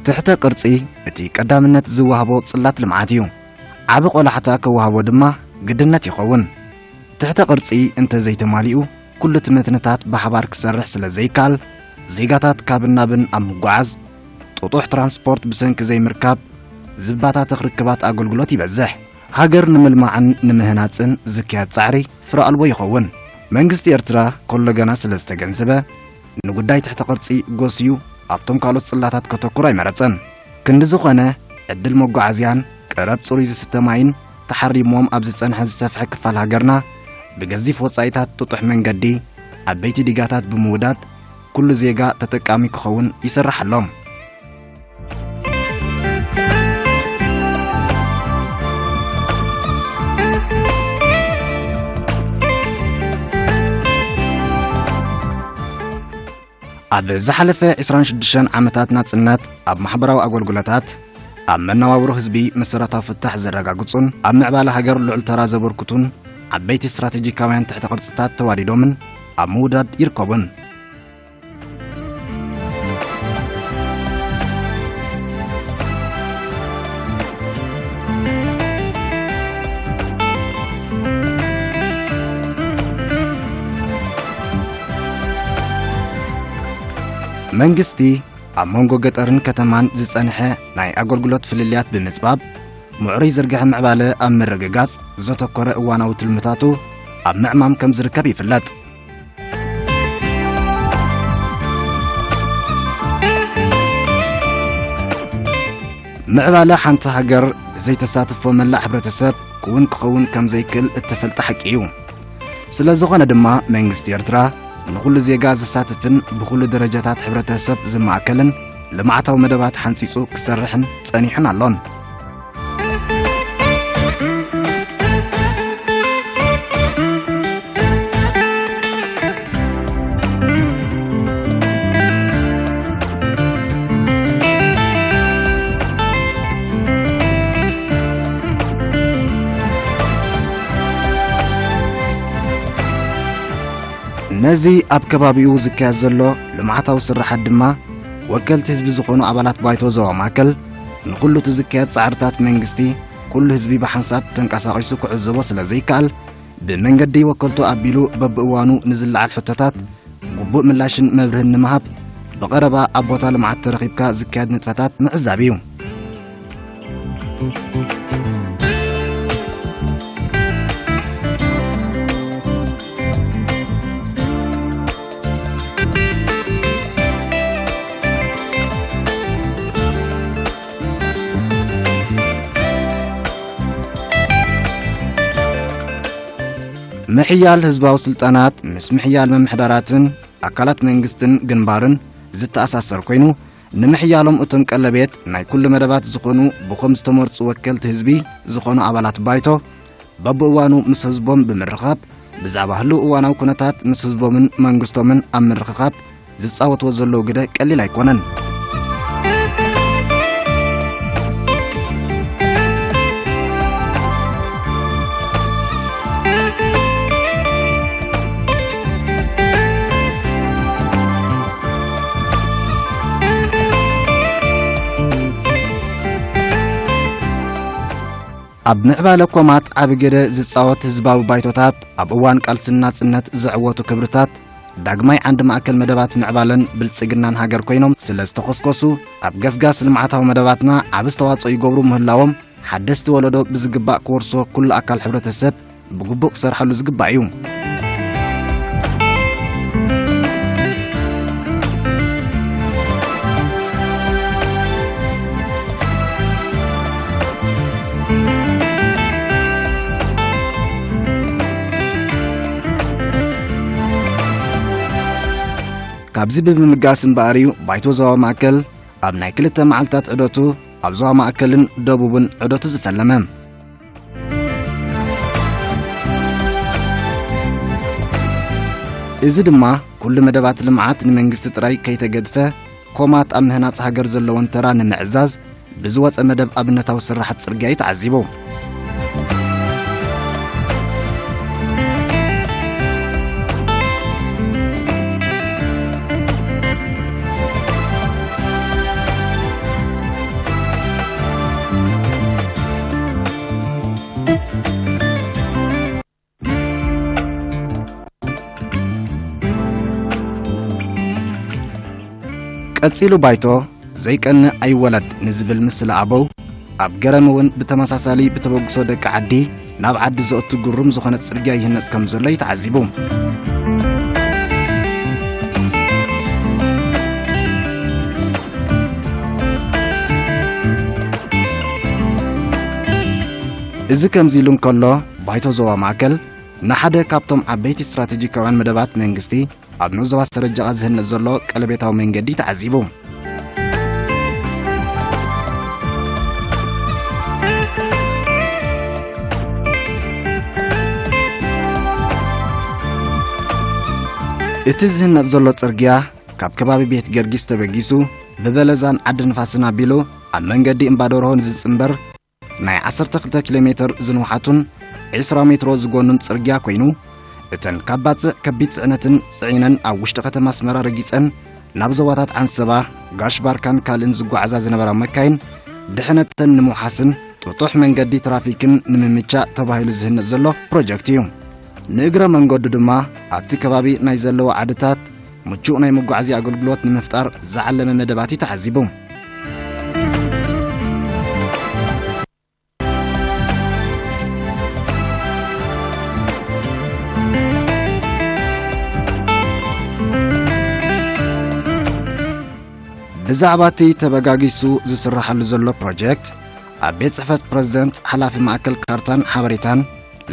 ትሕተ ቅርጺ እቲ ቀዳምነት ዝወሃቦ ጽላት ልምዓት እዩ። ዓቢ ቆላሕታ ከወሃቦ ድማ ግድነት ይኸውን። ትሕተ ቅርጺ እንተ ዘይተማሊኡ፣ ኩሉ እቲ መትንታት ብሓባር ክሰርሕ ስለ ዘይከኣል፣ ዜጋታት ካብን ናብን ኣብ ምጉዓዝ፣ ጥጡሕ ትራንስፖርት ብሰንኪ ዘይምርካብ፣ ዝባታተኽ ርክባት ኣገልግሎት ይበዝሕ። ሃገር ንምልማዕን ንምህናጽን ዝካየድ ጻዕሪ ፍረ ኣልቦ ይኸውን። መንግስቲ ኤርትራ ከሎ ገና ስለ ዝተገንዘበ፣ ንጉዳይ ትሕተ ቅርጺ ጎስዩ ኣብቶም ካልኦት ጽላታት ከተኩር ኣይመረጸን። ክንዲ ዝኾነ፣ ዕድል መጓዓዝያን ቀረብ ጽሩይ ዝስተ ማይን ተሓሪሞም ኣብ ዝጸንሐ ዝሰፍሐ ክፋል ሃገርና፣ ብገዚፍ ወጻኢታት ጥጡሕ መንገዲ፣ ዓበይቲ ዲጋታት ብምውዳድ፣ ኩሉ ዜጋ ተጠቃሚ ክኸውን ይሰርሕ ኣሎ። ኣብ ዝሓለፈ ዕስራን ሽዱሽተን ዓመታት ናጽነት፣ ኣብ ማሕበራዊ ኣገልግሎታት፣ ኣብ መነባብሮ ህዝቢ መሰረታዊ ፍታሕ ዘረጋግጹን ኣብ ምዕባለ ሃገር ልዑል ተራ ዘበርክቱን ዓበይቲ ስትራቴጂካውያን ትሕተ ቅርጽታት ተዋዲዶምን ኣብ ምውዳድ ይርከቡን። መንግስቲ ኣብ መንጎ ገጠርን ከተማን ዝጸንሐ ናይ ኣገልግሎት ፍልልያት ብምጽባብ፣ ምዕሩይ ዝርግሐ ምዕባለ ኣብ ምርግጋጽ ዘተኮረ እዋናዊ ትልምታቱ ኣብ ምዕማም ከም ዝርከብ ይፍለጥ። ምዕባለ ሓንቲ ሃገር ብዘይተሳትፎ መላእ ሕብረተሰብ ክውን ክኸውን ከም ዘይክእል እተፈልጠ ሓቂ እዩ። ስለ ዝኾነ ድማ መንግስቲ ኤርትራ ንኹሉ ዜጋ ዘሳትፍን ብኹሉ ደረጃታት ሕብረተሰብ ዝማእከልን ልምዓታዊ መደባት ሓንጺጹ ክሰርሕን ጸኒሑን ኣሎን። ነዚ ኣብ ከባቢኡ ዝካየድ ዘሎ ልምዓታዊ ስራሓት ድማ ወከልቲ ህዝቢ ዝኾኑ ኣባላት ባይቶ ዞባ ማእከል ንኹሉ እቲ ዝካየድ ጻዕርታት መንግስቲ ኩሉ ህዝቢ ብሓንሳብ ተንቀሳቒሱ ክዕዘቦ ስለ ዘይከኣል፣ ብመንገዲ ወከልቱ ኣቢሉ በብእዋኑ ንዝለዓል ሕቶታት ግቡእ ምላሽን መብርህን ንምሃብ ብቐረባ ኣብ ቦታ ልምዓት ተረኺብካ ዝካየድ ንጥፈታት ምዕዛብ እዩ። ምሕያል ህዝባዊ ስልጣናት ምስ ምሕያል ምምሕዳራትን ኣካላት መንግስትን ግንባርን ዝተኣሳሰር ኮይኑ፣ ንምሕያሎም እቶም ቀለቤት ናይ ኩሉ መደባት ዝኾኑ ብኸም ዝተመርጹ ወከልቲ ህዝቢ ዝኾኑ ኣባላት ባይቶ በብእዋኑ ምስ ህዝቦም ብምርኻብ ብዛዕባ ህልው እዋናዊ ኩነታት ምስ ህዝቦምን መንግስቶምን ኣብ ምርኽኻብ ዝጻወትዎ ዘለዉ ግደ ቀሊል ኣይኮነን። ኣብ ምዕባለ ኮማት ዓቢ ግደ ዝጻወት ህዝባዊ ባይቶታት ኣብ እዋን ቃልስን ናጽነት ዘዕወቱ ክብርታት ዳግማይ ዓንዲ ማእከል መደባት ምዕባለን ብልጽግናን ሃገር ኮይኖም ስለ ዝተኾስኮሱ፣ ኣብ ገስጋስ ልምዓታዊ መደባትና ዓቢ ኣስተዋጽኦ ይገብሩ ምህላዎም ሓደስቲ ወለዶ ብዝግባእ ክወርሶ ኩሉ ኣካል ሕብረተሰብ ብግቡእ ክሰርሓሉ ዝግባእ እዩ። ካብዚ ብምብጋስ እምበኣር እዩ ባይቶ ዞባ ማእከል ኣብ ናይ ክልተ መዓልታት ዑደቱ ኣብ ዞባ ማእከልን ደቡብን ዑደቱ ዝፈለመ። እዚ ድማ ኩሉ መደባት ልምዓት ንመንግስቲ ጥራይ ከይተገድፈ፣ ኮማት ኣብ ምህናጽ ሃገር ዘለወን ተራ ንምዕዛዝ ብዝወጸ መደብ ኣብነታዊ ስራሓት ጽርግያ እዩ ተዓዚቡ። ቀጺሉ ባይቶ ዘይቀንእ ኣይወለድ ንዝብል ምስላ ኣበው፣ ኣብ ገረም እውን ብተመሳሳሊ ብተበግሶ ደቂ ዓዲ ናብ ዓዲ ዘእቱ ግሩም ዝኾነ ጽርግያ ይህነጽ ከም ዘሎ እዩ ተዓዚቡ። እዚ ከምዚ ኢሉ እንከሎ፣ ባይቶ ዞባ ማእከል ንሓደ ካብቶም ዓበይቲ ስትራቴጂካውያን መደባት መንግስቲ ኣብ ንኡስ ዞባ ሰረጀቓ ዝህነጽ ዘሎ ቀለቤታዊ መንገዲ ተዓዚቡ። እቲ ዝህነጽ ዘሎ ጽርግያ ካብ ከባቢ ቤት ገርጊስ ተበጊሱ ብበለዛን ዓዲ ንፋስን ኣቢሉ ኣብ መንገዲ እምባደርሆ ንዝጽንበር ናይ ዓሰርተ ክልተ ኪሎ ሜትር ዝንውሓቱን ዕስራ ሜትሮ ዝጎኑን ጽርግያ ኮይኑ፣ እተን ካብ ባጽዕ ከቢድ ጽዕነትን ጽዒነን ኣብ ውሽጢ ከተማ ኣስመራ ረጊጸን ናብ ዞባታት ዓንሰባ፣ ጋሽ ባርካን ካልእን ዝጓዓዛ ዝነበራ መካይን ድሕነተን ንምውሓስን ጥጡሕ መንገዲ ትራፊክን ንምምቻእ ተባሂሉ ዝህነጽ ዘሎ ፕሮጀክት እዩ። ንእግረ መንገዱ ድማ ኣብቲ ከባቢ ናይ ዘለዋ ዓድታት ምቹእ ናይ መጓዓዝያ ኣገልግሎት ንምፍጣር ዝዓለመ መደባት እዩ ተዓዚቡ። ብዛዕባ እቲ ተበጋጊሱ ዝስራሓሉ ዘሎ ፕሮጀክት ኣብ ቤት ጽሕፈት ፕረዚደንት ሓላፊ ማእከል ካርታን ሓበሬታን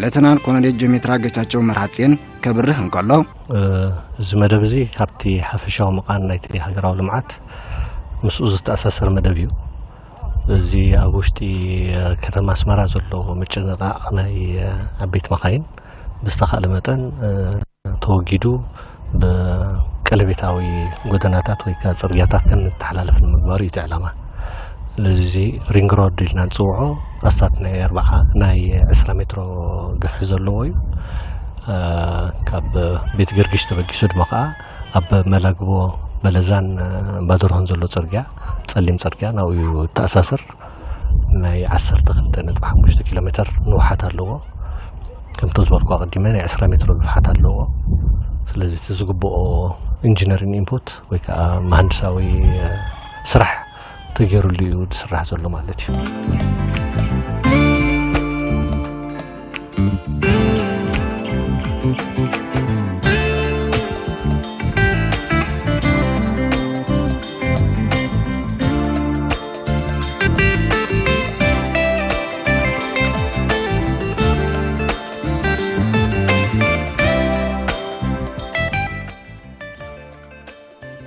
ሌተናል ኮሎኔል ጀሜትራ ጌታቸው መርሃጽዮን ከብርህ እንከሎ፣ እ፣ እዚ መደብ እዚ ካብቲ ሓፈሻዊ መቓን ናይቲ ሃገራዊ ልምዓት ምስኡ ዝተኣሳሰር መደብ እዩ። እዚ ኣብ ውሽጢ፣ እ፣ ከተማ ኣስመራ ዘሎ ምጭንቓቕ ናይ፣ እ፣ ዓበይቲ መኻይን ብዝተኻእለ መጠን፣ እ፣ ተወጊዱ ብቀለቤታዊ ጎደናታት ወይ ከዓ ጽርግያታት ከም ንተሓላለፍ ንምግባሩ እዩ እቲ ዕላማ። ስለዚ እዚ ሪንግ ሮድ ኢልና ንጽውዖ ኣስታት ናይ ኣርብዓ፣ ናይ ዕስራ ሜትሮ ግፍሒ ዘለዎ እዩ። እ፣ ካብ ቤት ገርጊሽ ተበጊሱ ድማ ከዓ ኣብ መላግቦ በለዛን፣ እ፣ ባድርሆን ዘሎ ጽርግያ፣ ጸሊም ጽርግያ ናብኡ እዩ እተኣሳስር። ናይ ዓሰርተ ክልተ ነጥቢ ሓሙሽተ ኪሎ ሜትር ንውሓት ኣለዎ። ከምቲ ዝበልኩ ኣቐዲመ ናይ ዕስራ ሜትሮ ግፍሓት ኣለዎ። ስለዚ እቲ ዝግብኦ ኢንጂነሪንግ ኢንፑት ወይ ከዓ መሃንድሳዊ፣ እ፣ ስራሕ ተገይሩሉ እዩ ዝስራሕ ዘሎ ማለት እዩ።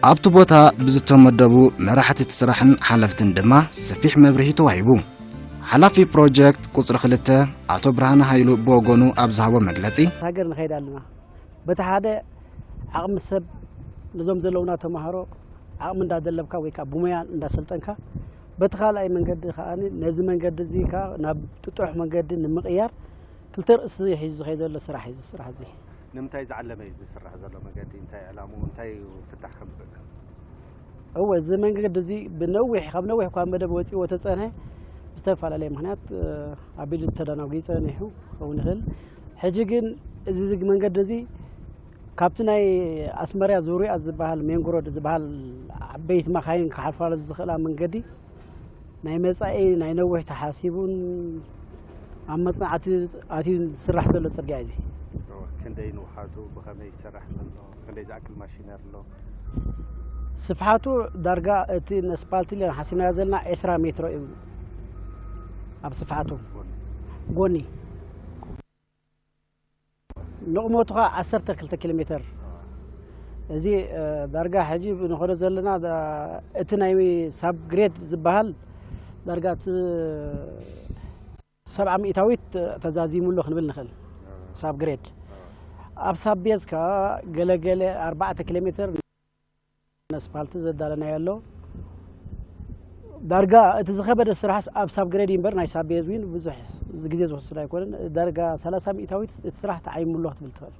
ኣብቲ ቦታ ብዝተመደቡ መራሕቲ እቲ ስራሕን ሓለፍትን ድማ ሰፊሕ መብርሂ ተዋሂቡ። ሓላፊ ፕሮጀክት ቁጽሪ ክልተ ኣቶ ብርሃነ ሃይሉ ብወገኑ ኣብ ዝሃቦ መግለጺ፣ ሃገር ንኸይድ ኣለና። በቲ ሓደ ዓቕሚ ሰብ ነዞም ዘለውና ተምሃሮ ዓቕሚ እንዳደለብካ ወይ ከዓ ብሞያ እንዳሰልጠንካ፣ በቲ ካልኣይ መንገዲ ከዓ ነዚ መንገዲ እዚ ከዓ ናብ ጥጡሕ መንገዲ ንምቕያር ክልተ ርእሲ ሒዙ ዝኸይድ ዘሎ ስራሕ እዩ። እዚ ስራሕ እዚ ንምንታይ ዝዓለመ እዩ ዝስራሕ ዘሎ መገዲ? እንታይ ዕላምኡ? እንታይ እዩ ፍታሕ ከምፅእ? እወ፣ እዚ መንገዲ እዚ ብነዊሕ፣ ካብ ነዊሕ እኳ መደብ ወፂዎ ተፀንሐ፣ ብዝተፈላለየ ምኽንያት፣ እ፣ ኣቢሉ ተደናጒዩ ፀኒሑ ክኸውን ይኽእል። ሕጂ ግን እዚ ዝግ-፣ መንገዲ እዚ ካብቲ ናይ ኣስመራ ዙርያ ዝበሃል፣ ሜን ሮድ ዝበሃል፣ ዓበይቲ መኻይን ክሓልፋሉ ዝኽእላ መንገዲ ናይ መጻኢ ናይ ነዊሕ ተሓሲቡን ኣብ መጽናዕቲ ኣትዩ ዝስራሕ ዘሎ ጽርግያ እዩ። እወ፣ ክንደይ ንውሓቱ፣ ብኸመይ ይሰራሕ ዘሎ፣ ክንደይ ዝኣክል ማሽነር ኣሎ? ስፍሓቱ ዳርጋ እቲ ነስፓልት ኢልና ሓሲብናዮ ዘለና ዕስራ ሜትሮ እዩ። ኣብ ስፍሓቱ ጎኒ። ጎኒ ንቑመቱ ኸዓ ዓሰርተ ክልተ ኪሎ ሜትር። እዚ ዳርጋ ሕጂ ንኸዶ ዘለና እቲ ናይ ሳብ ግሬድ ዝበሃል ዳርጋ እቲ ሰብዓ ሚእታዊት ተዛዚሙ ኣሎ ክንብል ንኽእል። ሳብ ግሬድ ኣብ ሳብ ቤዝካ ገለገለ ኣርባዕተ ኪሎ ሜትር ነስፓልቲ ዘዳለናዮ ኣሎ። ዳርጋ እቲ ዝኸበደ ስራሕስ ኣብ ሳብ ግሬድ እምበር ናይ ሳብ ቤዝ ዊን ብዙሕ ግዜ ዝወስድ ኣይኮነን። ዳርጋ ሰላሳ ሚእታዊት እቲ ስራሕ ተዓይሙ ኣሎ ክትብል ትኽእል።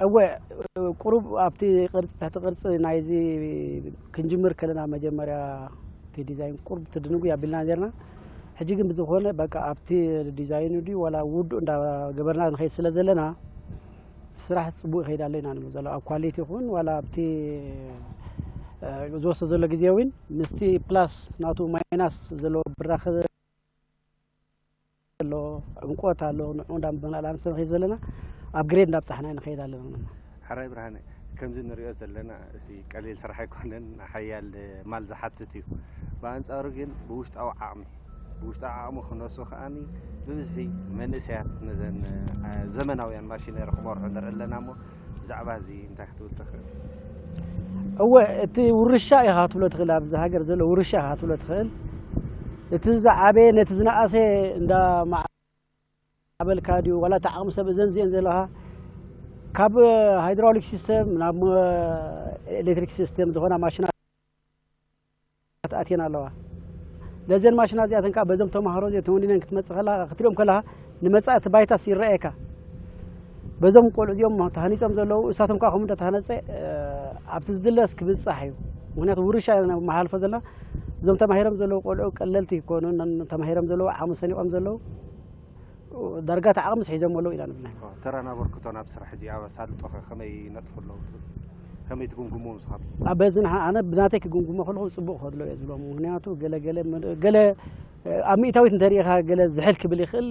እወ፣ ቁሩብ ኣብቲ ቅርጺ፣ ትሕቲ ቅርጺ ናይዚ ክንጅምር ከለና መጀመርያ እቲ ዲዛይን ቁሩብ ትድንጉ ያቢልና ኔርና። ሕጂ ግን ብዝኾነ በቃ ኣብቲ ዲዛይኑ ድዩ ዋላ ውዱእ እንዳገበርና ንኸይድ ስለ ዘለና ስራሕ ጽቡቕ ይኸይድ ኣሎ ኢና ንብል ዘሎ። ኣብ ኳሊቲ ይኹን ዋላ ኣብቲ፣ እ፣ ዝወስዶ ዘሎ ግዜ እውን ምስቲ ፕላስ ናቱ ማይናስ ዘለዎ ብራኸ ኣሎ፣ ዕምቆት ኣሎ፣ ንዑ እንዳበልና ንኸይድ ዘለና ኣብ ግሬድ እንዳብጻሕና ንኸይድ ኣለና። ሕራይ ብርሃነ፣ ከምዚ ንሪኦ ዘለና እዚ ቀሊል ስራሕ ኣይኮነን፣ ሓያል ማል ዝሓትት እዩ። ብኣንጻሩ ግን ብውሽጣዊ ዓቕሚ፣ ብውሽጣዊ ዓቕሚ ክነሱ ከኣኒ ብብዝሒ መንእሰያት ነዘን፣ እ፣ ዘመናውያን ማሽነሪ ክመርሑ ንርኢ ኣለና እሞ ብዛዕባ እዚ እንታይ ክትብል ትኽእል? እወ፣ እቲ ውርሻ ኢኻ ክትብሎ ትኽእል፣ ኣብዚ ሃገር ዘሎ ውርሻ ኢኻ ክትብሎ ትኽእል። እቲ ዝዓበየ ነቲ ዝነኣሰ እንዳ ማዕበልካ ድዩ፣ ዋላ እቲ ዓቕሚ ሰብ እዘን እዚአን ዘለኻ፣ ካብ ሃይድራውሊክ ሲስተም ናብ ኤሌክትሪክ ሲስተም ዝኾና ማሽናት ኣትየን ኣለዋ። ነዘን ማሽናት እዚኣተን ከኣ በዞም ተማሃሮ እዚኦም ተወኒነን ክትመጽእ ከላ፣ ክትሪኦም ከለኻ፣ ንመጻኢ እቲ ባይታስ ይረኣየካ። በዞም ቆልዑ እዚኦም ተሃኒጾም ዘለዉ፣ እሳቶም ከኣ ከምኡ እንተተሃነጸ፣ እ፣ ኣብቲ ዝድለስ ክብጻሕ እዩ። ምኽንያቱ ውርሻ ኢና መሓልፎ ዘለና። እዞም ተማሂሮም ዘለዉ ቆልዑ ቀለልቲ ይኮኑን፣ ተማሂሮም ዘለዉ ዓቕሚ ሰኒቖም ዘለዉ፣ ዳርጋ እቲ ዓቕምስ ሒዞም ኣለዉ ኢና ንብል። ኦ፣ ተራን ኣበርክቶን ኣብ ስራሕ ሕጂ ኣብ ኣሳልጦ ከ ከመይ ይነጥፉ ኣለዉ ትብል? ከመይ ትግምግምዎ ንስኻትኩም? ኣብ በዚ ንዓ-፣ ኣነ ብናተይ ክግምግሞ ከለኹ ጽቡቕ ከድሎ እየ ዝብሎ። ምኽንያቱ ገለ፣ ገለ፣ ገለ ኣብ ሚእታዊት እንተሪኢኻ ገለ ዝሕል ክብል ይኽእል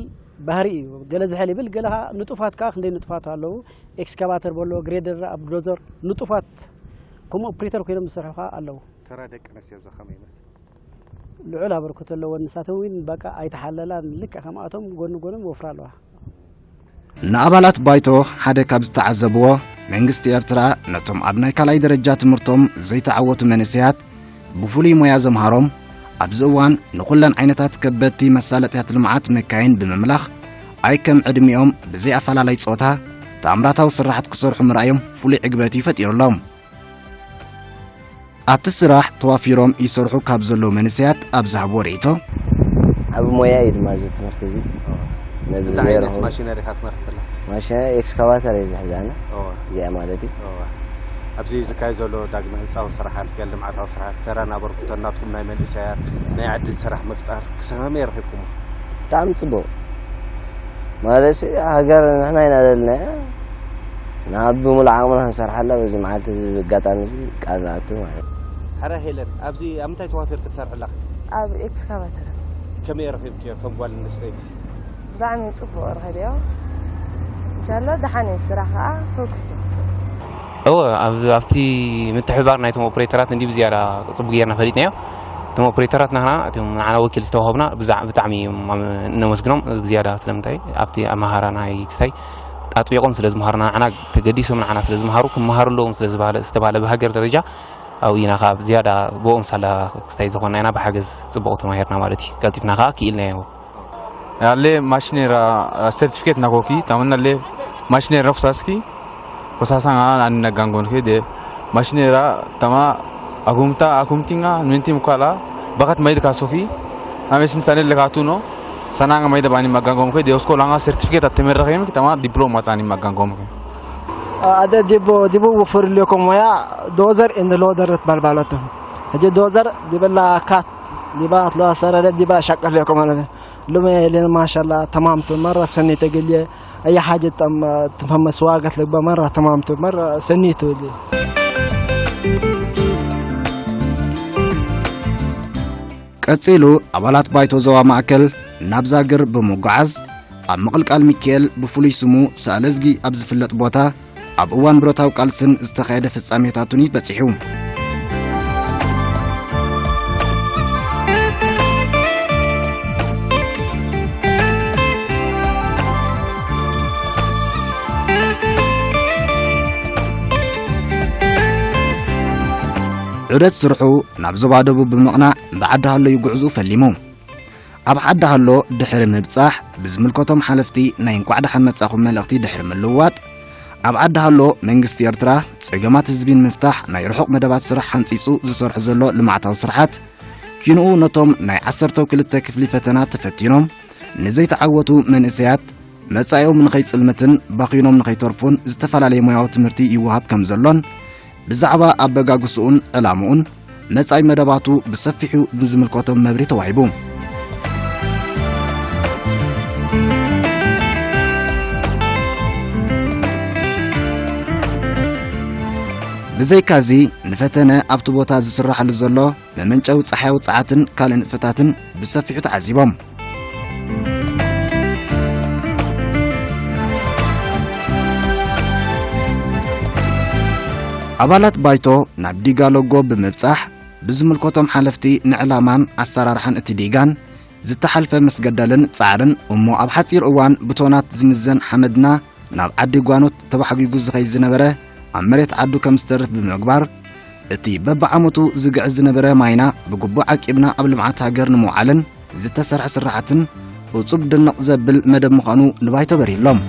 ባህሪ እዩ። ገለ ዝሕል ይብል፣ ገለ ኸዓ ንጡፋት ከኣ ክንደይ ንጡፋት ኣለዉ። ኤክስካቫተር በሎ፣ ግሬደር፣ ኣብዶዘር፣ ንጡፋት ከም ኦፕሬተር ኮይኖም ዝሰርሑ ኸዓ ኣለዉ። ተራ ደቂ ኣንስትዮ ከ ከመይ ይመስል? ልዑል ኣበርክቶ ኣለወን። ንሳተን እውን በቃ ኣይተሓለላን። ልክዕ ከምኣቶም ጎኒ ጎኖም ይወፍራ ኣለዋ። ንኣባላት ባይቶ ሓደ ካብ ዝተዓዘብዎ፣ መንግስቲ ኤርትራ ነቶም ኣብ ናይ ካልኣይ ደረጃ ትምህርቶም ዘይተዓወቱ መንእሰያት ብፍሉይ ሞያ ዘምሃሮም፣ ኣብዚ እዋን ንኹለን ዓይነታት ከበድቲ መሳለጥያት ልምዓት መካይን ብምምላኽ፣ ኣይ ከም ዕድሚኦም ብዘይ ኣፈላላይ ጾታ ተኣምራታዊ ስራሓት ክሰርሑ ምርኣዮም ፍሉይ ዕግበት እዩ ፈጢሩሎም። ኣብቲ ስራሕ ተዋፊሮም ይሰርሑ ካብ ዘለዉ መንእሰያት ኣብ ዝሃብዎ ርእይቶ፣ ዓቢ ሞያ እዩ ድማ እዚ ትምህርቲ እዚ። ነዚ እንታይ ዓይነት ዘይረኽቦ ማሽነሪ ኢኻ ትመርሕ ዘለኻ? ማሽነሪ ኤክስካቫተር እየ ዝሕዝ ኣነ። እወ። እዚኣ ማለት እዩ። እወ። ኣብዚ ዝካየድ ዘሎ ዳግመ ህንጻዊ ስራሓት፣ ገለ ልምዓታዊ ስራሓት፣ ተራን ኣበርክቶን ናትኩም ናይ መንእሰያት ናይ ዕድል ስራሕ ምፍጣር ክሳብ ከመይ ረኺብኩሞ? ብጣዕሚ ጽቡቕ። ማለት ሃገር ንሕና ኢና ደልናያ፣ ናብ ብምሉእ ዓቕምና ክንሰርሓላ በዚ መዓልቲ እዚ ኣጋጣሚ እዚ ቃል ንኣቱ ማለት እዩ። ሕረ ሄለን፣ ኣብዚ ኣብ ምንታይ ተዋፊርኪ ትሰርሒ ኣለኺ? ኣብ ኤክስካቫተር። ከመይ ረኺብክዮ ከም ጓል ኣንስተይቲ? ብጣዕሚ ጽቡቕ ረኺበዮ። እንሻላ ደሓን እዩ፣ ስራሕ ከኣ ሕጉስ እዩ። እወ፣ ኣብ-፣ ኣብቲ ምትሕብባር ናይቶም ኦፕሬተራት እንዲ ብዝያዳ ጽቡቕ ጌርና ፈሊጥናዮ። እቶም ኦፕሬተራት ናህና፣ እቶም ንዓና ወኪል ዝተዋህቡና ብዛ-፣ ብጣዕሚ እዮም ኣም-፣ እነመስግኖም፣ ብዝያዳ ስለምንታይ ኣብቲ ኣመሃራ ናይ ክስታይ ኣጥቢቖም ስለ ዝመሃሩና፣ ንዓና ተገዲሶም ንዓና ስለ ዝመሃሩ፣ ክመሃሩ ኣለዎም ስለ ዝበሃለ፣ ዝተባህለ ብሃገር ደረጃ ኣብኡ ኢና ካብ ዝያዳ ብኦም ሳላ ክስታይ ዝኾንና ኢና ብሓገዝ ጽቡቕ ተማሂርና ማለት እዩ። ቀልጢፍና ከኣ ክኢልናዮ። Alle mašinera certifiket na koki, tamanna alle mašinera kusaski, kusasanga an na gangon ke de mašinera tama agumta agumtinga mintim kala bakat maid kasoki, amesin sanil lekatuno, sananga maid bani magangom ke de osko langa certifiket at temerrahim tama diploma tani magangom ke. ኣደ ዲቦ ዲቡ ውፍር ሊኮም ሞያ ዶዘር እንድ ሎደር ትባልባለቱ። ሕጂ ዶዘር ዲበላ ካት ዲባ ትለዋ ሰረደ ዲባ ሻቀል ሊኮም ማለት ሉመ ሌን ማሻላ ተማምቱ መራ ሰኒ ተገልየ ኣየ ሓጀ ጠም ትፈመስ ዋገት ልግባ መራ ተማምቱ መራ ሰኒ ትብል። ቀጺሉ ኣባላት ባይቶ ዞባ ማእከል ናብ ዛግር ብምጉዓዝ ኣብ ምቕልቃል ሚካኤል ብፍሉይ ስሙ ሳለዝጊ ኣብ ዝፍለጥ ቦታ ኣብ እዋን ብረታዊ ቃልስን ዝተኻየደ ፍጻሜታቱን እዩ በጺሑ። ዑደት ስርሑ ናብ ዞባ ደቡብ ብምቕናዕ ብዓዲ ሃሎ እዩ ጉዕዝኡ ፈሊሙ። ኣብ ዓዲ ሃሎ ድሕሪ ምብጻሕ ብዝምልከቶም ሓለፍቲ ናይ እንቋዕ ደሓን መጻኹም መልእኽቲ ድሕሪ ምልውዋጥ ኣብ ዓዲ ሃሎ መንግስቲ ኤርትራ ጸገማት ህዝቢ ንምፍታሕ ናይ ርሑቕ መደባት ስራሕ ሓንጺጹ ዝሰርሑ ዘሎ ልምዓታዊ ስርሓት ኪንኡ ነቶም ናይ ዓሰርተው ክልተ ክፍሊ ፈተና ተፈቲኖም ንዘይተዓወቱ መንእሰያት መጻኢኦም ንኸይጽልምትን ባኺኖም ንኸይተርፉን ዝተፈላለየ ሞያዊ ትምህርቲ ይወሃብ ከም ዘሎን ብዛዕባ ኣበጋግስኡን ዕላምኡን መጻኢ መደባቱ ብሰፊሑ ንዝምልከቶም መብርሂ ተዋሂቡ። ብዘይካዚ ንፈተነ ኣብቲ ቦታ ዝስራሓሉ ዘሎ መመንጨዊ ጸሓያዊ ጸዓትን ካልእ ንጥፈታትን ብሰፊሑ ተዓዚቦም። ኣባላት ባይቶ ናብ ዲጋ ሎጎ ብምብጻሕ ብዝምልከቶም ሓለፍቲ ንዕላማን ኣሰራርሓን እቲ ዲጋን ዝተሓልፈ ምስገደልን ጻዕርን እሞ ኣብ ሓጺር እዋን ብቶናት ዝምዘን ሓመድና ናብ ዓዲ ጓኖት ተባሕጒጉ ዝኸይድ ዝነበረ ኣብ መሬት ዓዱ ከም ዝተርፍ ብምግባር እቲ በብዓመቱ ዝግዕዝ ዝነበረ ማይና ብግቡእ ዓቂብና ኣብ ልምዓት ሃገር ንምውዓልን ዝተሰርሐ ስራሓትን እጹብ ድንቕ ዘብል መደብ ምዃኑ ንባይቶ በሪህሎም።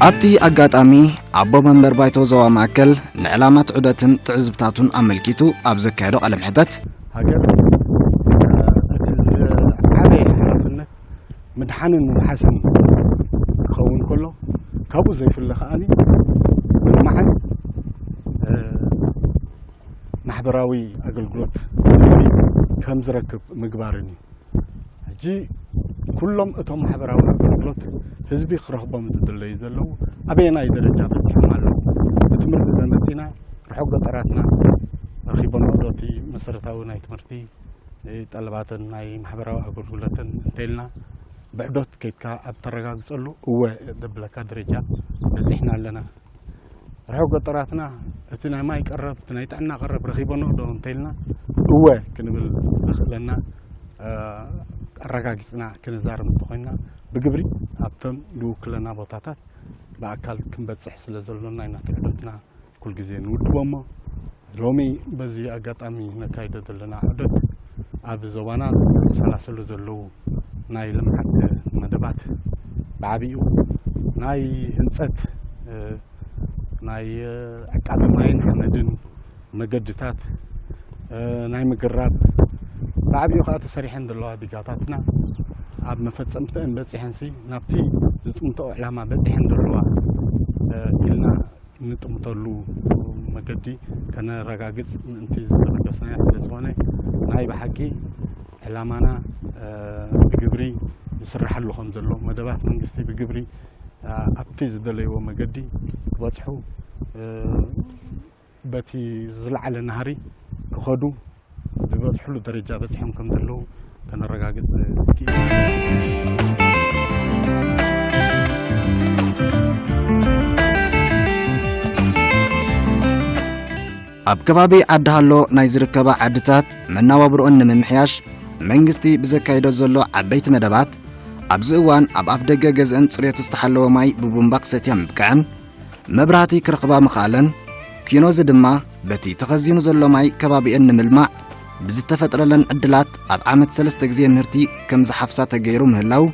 ኣብቲ ኣጋጣሚ ኣቦ መንበር ባይቶ ዞባ ማእከል ንዕላማት ዑደትን ትዕዝብታቱን ኣመልኪቱ ኣብ ዘካየዶ ቃለ መሕተት፣ ሃገር እቲ ዝዓበየ ሓላፍነት ምድሓንን ምምሓስን ክኸውን ከሎ ካብኡ ዘይፍለ ከኣ ምልማዕን ማሕበራዊ ኣገልግሎት ህዝቢ ከም ዝረክብ ምግባርን እዩ። ሕጂ ኩሎም እቶም ማሕበራዊ ኣገልግሎት ህዝቢ ክረኽቦም ዝድለዩ ዘለዉ ኣበየናይ ደረጃ በፂሖም ኣለዉ? ብትምህርቲ ተመፂና ርሑቕ ገጠራትና ረኺቦም ዶ እቲ መሰረታዊ ናይ ትምህርቲ ጠለባትን ናይ ማሕበራዊ ኣገልግሎትን እንተኢልና ብዕዶት ከይድካ ኣብ ተረጋግፀሉ እወ ዘብለካ ደረጃ በፂሕና ኣለና። ርሑቕ ገጠራትና እቲ ናይ ማይ ቀረብ እቲ ናይ ጥዕና ቀረብ ረኺቦኖ ዶ እንተኢልና እወ ክንብል ዘኽእለና ኣረጋጊፅና ክንዛረብ እንተኾይንና ብግብሪ ኣብቶም ዝውክለና ቦታታት ብኣካል ክንበፅሕ ስለ ዘሎና ኢና እቲ ዑደትና ኩል ግዜ ንውድቦ እሞ ሎሚ በዚ ኣጋጣሚ ነካይዶ ዘለና ዑደት ኣብ ዞባና ዝሰላሰሉ ዘለዉ ናይ ልምዓት መደባት ብዓብኡ ናይ ህንፀት ናይ ዕቃበ ማይን ሓመድን መገድታት ናይ ምግራብ ብዓብኡ ከዓ ተሰሪሐን ዘለዋ ዲጋታትና ኣብ መፈፀምተን በፂሐንሲ ናብቲ ዝጥምተኦ ዕላማ በፂሐን ዘለዋ ኢልና እንጥምተሉ መገዲ ከነረጋግፅ ምእንቲ ዝተበገስናዮ ስለ ዝኾነ ናይ ብሓቂ ዕላማና ብግብሪ ይስራሓሉ ከም ዘሎ መደባት መንግስቲ ብግብሪ ኣብቲ ዝደለይዎ መገዲ ክበፅሑ በቲ ዝለዓለ ናህሪ ክኸዱ ዝበፅሕሉ ደረጃ በፂሖም ከም ዘለዉ ከነረጋግፅ ክኢልና። ኣብ ከባቢ ዓዲ ሃሎ ናይ ዝርከባ ዓድታት መናባብሮኦን ንምምሕያሽ መንግስቲ ብዘካይዶ ዘሎ ዓበይቲ መደባት፣ ኣብዚ እዋን ኣብ ኣፍ ደገ ገዝአን ጽሬቱ ዝተሓለወ ማይ ብቡምባ ክሰትያ ምብቅዐን፣ መብራህቲ ክረኽባ ምኽኣለን፣ ኪኖዚ ድማ በቲ ተኸዚኑ ዘሎ ማይ ከባቢአን ንምልማዕ ብዝተፈጥረለን ዕድላት ኣብ ዓመት ሰለስተ ግዜ ምህርቲ ከም ዝሓፍሳ ተገይሩ ምህላው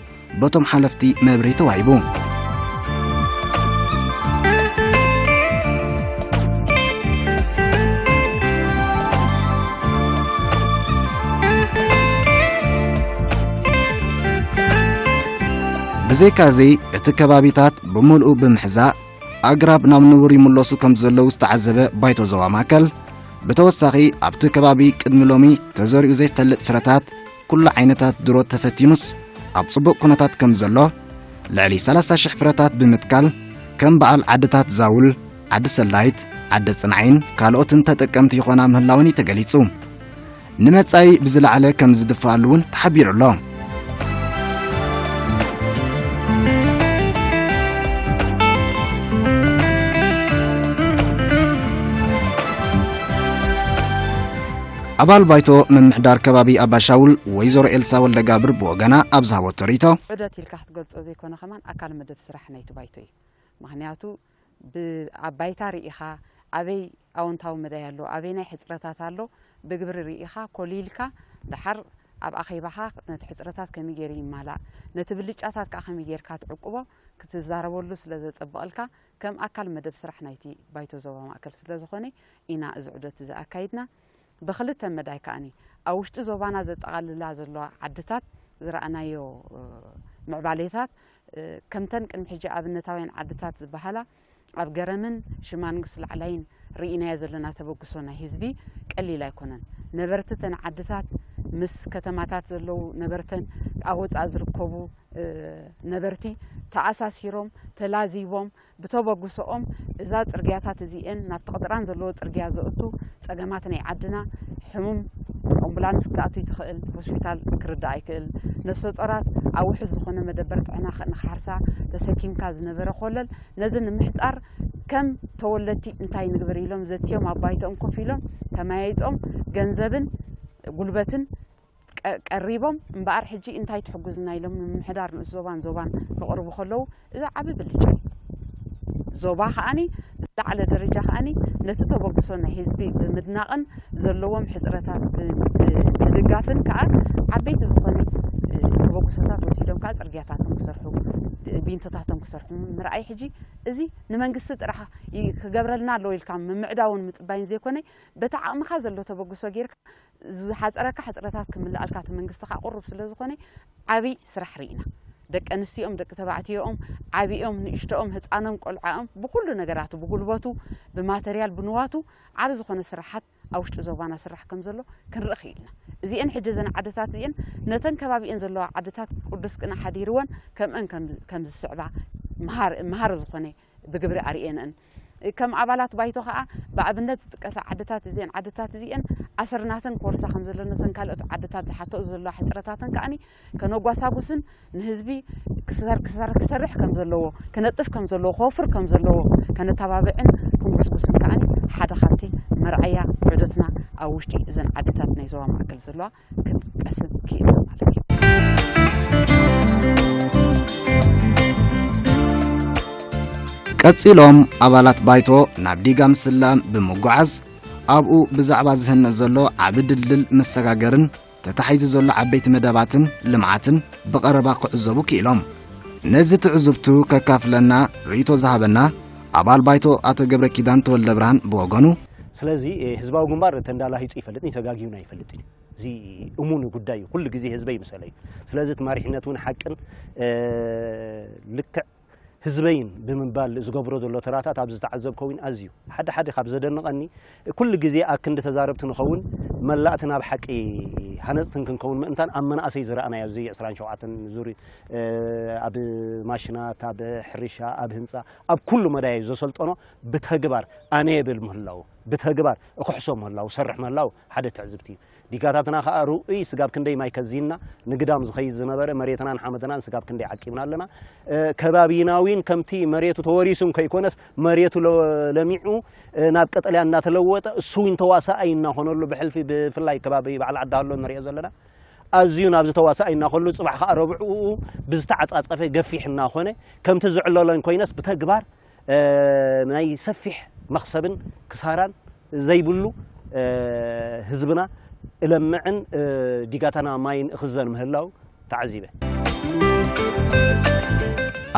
በቶም ሓለፍቲ መብርሂ ተዋሂቡ። ብዘይካዚ እቲ ከባቢታት ብምልኡ ብምሕዛእ ኣግራብ ናብ ንቡር ይምለሱ ከም ዘለዉ ዝተዓዘበ ባይቶ ዞባ ማእከል፣ ብተወሳኺ ኣብቲ ከባቢ ቅድሚ ሎሚ ተዘሪኡ ዘይፈልጥ ፍረታት ኩሉ ዓይነታት ድሮ ተፈቲኑስ ኣብ ጽቡቕ ኩነታት ከም ዘሎ፣ ልዕሊ ሰላሳ ሽሕ ፍረታት ብምትካል ከም በዓል ዓድታት ዛውል፣ ዓዲ ሰላይት፣ ዓዲ ጽንዓይን ካልኦትን ተጠቀምቲ ይኾና ምህላወን እዩ ተገሊጹ። ንመጻኢ ብዝለዓለ ከም ዝድፍኣሉ እውን ተሓቢሩ ኣሎ። ኣባል ባይቶ ምምሕዳር ከባቢ ኣባሻውል ወይዘሮ ኤልሳ ወልደጋብር ብወገና ኣብ ዝሃበቶ ርእይቶ፣ ዑደት ኢልካ ክትገልጾ ዘይኮነ ከማን ኣካል መደብ ስራሕ ናይቲ ባይቶ እዩ። ምኽንያቱ ብ-፣ ኣብ ባይታ ርኢኻ ኣበይ ኣወንታዊ መዳይ ኣሎ፣ ኣበይ ናይ ሕጽረታት ኣሎ፣ ብግብሪ ርኢኻ ኮሊልካ ደሓር ኣብ ኣኼባኻ ነቲ ሕጽረታት ከመይ ገይሩ ይማላእ፣ ነቲ ብልጫታት ከኣ ከመይ ጌርካ ትዕቅቦ ክትዛረበሉ ስለ ዘጸብቐልካ ከም ኣካል መደብ ስራሕ ናይቲ ባይቶ ዞባ ማእከል ስለ ዝኾነ ኢና እዚ ዑደት እዚ ኣካይድና። ብኽልተ መዳይ ከኣኒ ኣብ ውሽጢ ዞባና ዘጠቓልላ ዘለዋ ዓድታት ዝረኣናዮ፣ እ፣ ምዕባሌታት፣ እ፣ ከምተን ቅድሚ ሕጂ ኣብነታውያን ዓድታት ዝበሃላ ኣብ ገረምን ሽማንግስ ላዕላይን ርኢናዮ ዘለና ተበግሶ ናይ ህዝቢ ቀሊል ኣይኮነን። ነበርቲ ተን ዓድታት ምስ ከተማታት ዘለዉ ነበርተን ኣብ ወጻኢ ዝርከቡ፣ እ፣ ነበርቲ ተኣሳሲሮም፣ ተላዚቦም፣ ብተበግሶኦም እዛ ጽርግያታት እዚኤን ናብቲ ቅጥራን ዘለዎ ጽርግያ ዘእቱ ጸገማት ናይ ዓድና፣ ሕሙም ኣምቡላንስ ክትኣቱ ትኽእል፣ ሆስፒታል ክርዳእ ኣይክእል፣ ነፍሰ ጾራት ኣብ ውሑስ ዝኾነ መደበር ጥዕና ኸ-፣ ንኽሓርሳ ተሰኪምካ ዝነበረ ኮለል፣ ነዚ ንምሕጻር ከም ተወለድቲ እንታይ ንግበር ኢሎም ዘትዮም ኣብ ባይቶኦም ኮፍ ኢሎም ተመያይጦም ገንዘብን ጉልበትን ቀ-፣ ቀሪቦም እምበኣር ሕጂ እንታይ ትሕጉዝና ኢሎም ምምሕዳር ንኡስ ዞባን ዞባን ከቕርቡ ከለዉ፣ እዚ ዓቢ ብልጫ እዩ። ዞባ ከኣኒ ዝለዓለ ደረጃ ከኣኒ ነቲ ተበግሶ ናይ ህዝቢ ብምድናቕን ዘለዎም ሕጽረታት ብ-፣ ብምድጋፍን ከኣ ዓበይቲ ዝኾነ፣ እ፣ ተበግሶታት ወሲዶም ከኣ ጽርግያታቶም ክሰርሑ፣ ቢንቶታቶም ክሰርሑ ምርኣይ ሕጂ እዚ ንመንግስቲ ጥራሕ ይ-፣ ክገብረልና ኣለዎ ኢልካ ምምዕዳውን ምጽባይን ዘይኮነ በቲ ዓቕምኻ ዘሎ ተበግሶ ጌርካ ዝሓጸረካ ሕጽረታት ክምልኣልካ እቲ መንግስቲ ከኣ ቅሩብ ስለ ዝኾነ ዓቢ ስራሕ ርኢና። ደቂ ኣንስትዮኦም፣ ደቂ ተባዕትዮኦም፣ ዓቢኦም፣ ንእሽቶኦም፣ ህጻኖም፣ ቆልዓኦም ብኹሉ ነገራቱ፣ ብጉልበቱ፣ ብማተርያል፣ ብንዋቱ ዓቢ ዝኾነ ስራሓት ኣብ ውሽጢ ዞባና ስራሕ ከም ዘሎ ክንርኢ ክኢልና። እዚኤን ሕጂ እዘን ዓድታት እዚኤን ነተን ከባቢኤን ዘለዋ ዓድታት ቅዱስ ቅነ ሓዲርወን ከምአን ከም፣ ከም ዝስዕባ መሃር-፣ መሃሪ ዝኾነ ብግብሪ ኣርእየንእን። ከም ኣባላት ባይቶ ኸኣ ብኣብነት ዝጥቀሳ ዓድታት እዚኤን፣ ዓድታት እዚኤን ኣሰርናተን ክወርሳ ከም ዘለነተን ካልኦት ዓድታት ዝሓተኦ ዘለዋ ሕጽረታተን ከኣኒ ከነጓሳጉስን ንህዝቢ ክሰር-፣ ክሰር-፣ ክሰርሕ ከም ዘለዎ፣ ክነጥፍ ከም ዘለዎ፣ ክወፍር ከም ዘለዎ ከነተባብዕን ክንጉስጉስን ከኣኒ ሓደ ካብቲ መርኣያ ዑደትና ኣብ ውሽጢ እዘን ዓድታት ናይ ዞባ ማእከል ዘለዋ ክንቀስም ክኢልና ማለት እዩ። ቀጺሎም ኣባላት ባይቶ ናብ ዲጋ ምስላም ብምጉዓዝ ኣብኡ ብዛዕባ ዝህነጽ ዘሎ ዓቢ ድልድል መሰጋገርን ተታሒዙ ዘሎ ዓበይቲ መደባትን ልምዓትን ብቐረባ ክዕዘቡ ክኢሎም። ነዚ ትዕዝብቱ ከካፍለና ርእይቶ ዝሃበና ኣባል ባይቶ ኣቶ ገብረ ኪዳን ተወልደ ብርሃን ብወገኑ፣ ስለዚ፣ እ፣ ህዝባዊ ግንባር ተንዳላሂጹ ይፈልጥን ተጋጊዩን ኣይፈልጥን እዩ። እዚ እሙን ጉዳይ እዩ። ኩሉ ግዜ ህዝበይ ምሰለይ እዩ። ስለዚ እቲ መሪሕነት እውን ሓቅን፣ እ፣ ልክዕ ህዝበይን ብምባል ዝገብሮ ዘሎ ተራታት ኣብዚ ዝተዓዘብከ እውን ኣዝዩ ሓደ ሓደ ካብ ዘደንቐኒ፣ ኩሉ ግዜ ኣብ ክንዲ ተዛረብቲ ንኸውን መላእቲ ናብ ሓቂ ሃነፅትን ክንከውን ምእንታን ኣብ መናእሰይ ዝረኣናዮ ኣብዚ ዕስራን ሸውዓተን ዙር፣ እ፣ ኣብ ማሽናት፣ ኣብ ሕርሻ፣ ኣብ ህንፃ፣ ኣብ ኩሉ መዳይ ዘሰልጠኖ ብተግባር ኣነ የብል ምህላው ብተግባር እኽሕሶ ምህላው፣ ሰርሕ ምህላው ሓደ ትዕዝብቲ እዩ። ዲጋታትና ከኣ ርኡይ ስጋብ ክንደይ ማይ ከዚንና ንግዳም ዝኸይድ ዝነበረ መሬትናን ሓመድናን ስጋብ ክንደይ ዓቂብና ኣለና። ከባቢና እውን ከምቲ መሬቱ ተወሪሱ እንከይኮነስ መሬቱ ለሚዑ ናብ ቀጠልያ እናተለወጠ እሱ እውን ተዋሳኣይ እናኾነሉ ብሕልፊ ብፍላይ ከባቢ በዓል ዓዲ ሃሎ ንሪኦ ዘለና። ኣዝዩ ናብዚ ተዋሳኣይ እናኾሉ ጽባሕ ከኣ ረብዕኡ ብዝተዓጻጸፈ ገፊሕ እናኾነ ከምቲ ዝዕለሎ እንኮይነስ ብተግባር ናይ ሰፊሕ መኽሰብን ክሳራን ዘይብሉ ህዝብና እለምዕን ዲጋታና ማይን እኽዘን ምህላው ተዓዚበ።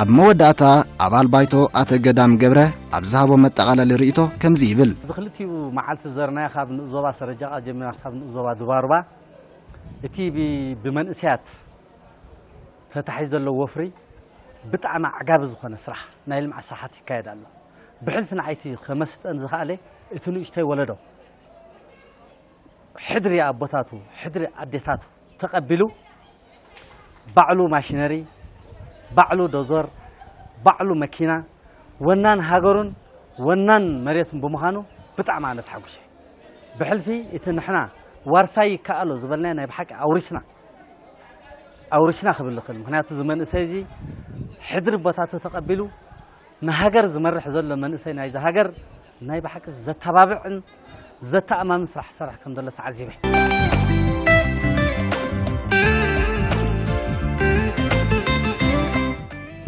ኣብ መወዳእታ ኣባል ባይቶ ኣተ ገዳም ገብረ ኣብ ዝሃቦ መጠቓለሊ ርእይቶ ከምዚ ይብል። እዚ ክልቲኡ መዓልቲ ዘርናዮ ካብ ንኡስ ዞባ ሰረጃቓ ጀሚርና ክሳብ ንኡስ ዞባ ዱባሩባ እቲ ብመንእሰያት ተታሒዙ ዘሎ ወፍሪ ብጣዕሚ ኣዕጋቢ ዝኾነ ስራሕ ናይ ልምዓት ስራሓት ይካየድ ኣሎ። ብሕልፊ ንዓይቲ ከመስጠን ዝኸኣለ እቲ ንእሽተይ ወለዶ ሕድሪ ኣቦታቱ ሕድሪ ኣዴታቱ ተቐቢሉ ባዕሉ ማሽነሪ፣ ባዕሉ ዶዞር፣ ባዕሉ መኪና፣ ወናን ሃገሩን ወናን መሬቱን ብምዃኑ ብጣዕሚ ኣነ ተሓጒሰ። ብሕልፊ እቲ ንሕና ዋርሳይ ይከኣሎ ዝበልናዮ ናይ ብሓቂ ኣውሪስና ኣውሪስና ክብል ይኽእል። ምኽንያቱ እዚ መንእሰይ እዚ ሕድሪ ኣቦታቱ ተቐቢሉ ንሃገር ዝመርሕ ዘሎ መንእሰይ ናይዛ ሃገር ናይ ብሓቂ ዘተባብዕን ዘተኣማምን ስራሕ ዝሰርሕ ከም ዘሎ ተዓዚበ።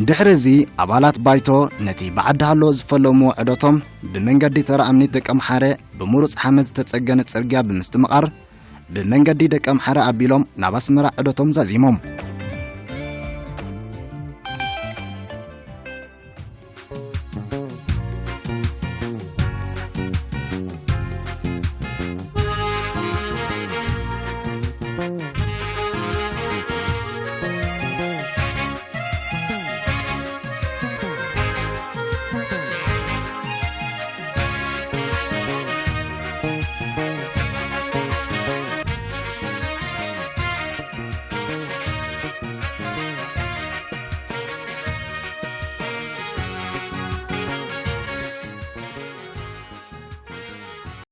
ድሕሪ እዚ ኣባላት ባይቶ ነቲ ብዓዲ ሃሎ ዝፈለምዎ ዕደቶም ብመንገዲ ተራ እምኒት ደቀምሓረ ብምሩፅ ሓመድ ዝተፀገነ ፅርግያ ብምስትምቓር ብመንገዲ ደቀምሓረ ኣቢሎም ናብ ኣስመራ ዕደቶም ዛዚሞም።